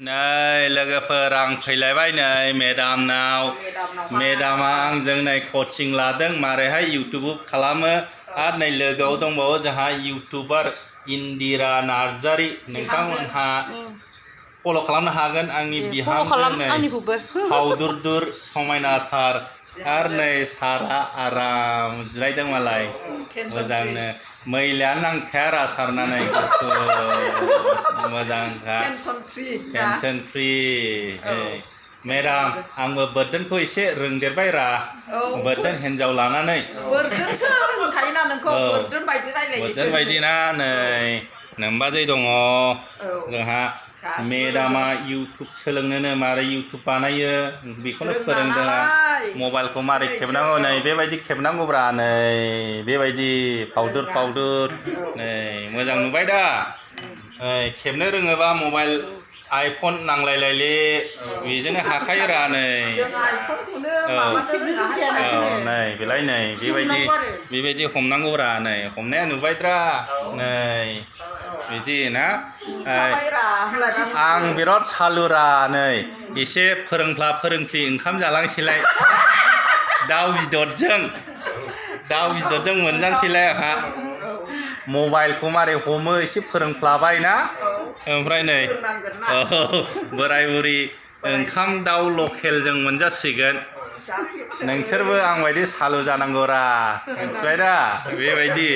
Này logopeurang फैलायबाय नै मेडामनाव मेडामा आंजों नै कचिं लादों मारैहाय YouTube खालामो आरो नै लोगोआव दंबावो जोंहा इउटुबार इन्दिरा नार्जारी नोंथांमोनहा फल' खालामनो हागोन आंनि बिहामजो नै फावदुरदुर समायनाथार आरो नै सारा आराम जिरायदों मालाय मोजांनो मैलायानो नांखाया सारनानै मोजांखा टेनसन फ्रि मेडाम आंबो बोर्दोनखौ एसे रोंदेरबाय रा बोर्दोन हिन्जाव लानानै बोर्दोनसो रोंखायोना नोंखौ बोर्दोन बायदि रायलायो बोर्दोन बायदि ना नै नोमबाजै दङ जोंहा मेडामा इउटुब सोलोंनोनो मारै इउटुब बानायो बेखौनो फोरोंदों मबाइलखौ मारै खेबनांगौ नै बेबायदि खेबनांगौब्रा नै बेबायदि पाउडर नै मोजां नुबाय दा खेबनो रोङोबा मबाइल आइफन नांलायलायले बेजोंनो हाखायोरा नै नै बेलाय नै बेबायदि हमनांगौरा नै हमनाया नुबायद्रा नै बिदि ना आं बिराद सालुरा नै एसे फोरोंफ्रि ओंखाम जालांसैलाय दाउ बिदरजों मोनजानोसैलाय आंहा मबाइलखौ मारै हमो एसे फोरोंफ्लाबाय ना ओमफ्राय नै बोराय बुरि ओंखाम दाउ लकेलजों मोनजासिगोन नोंसोरबो आं बायदि सालु जानांगौरा मिथिबाय दा बेबायदि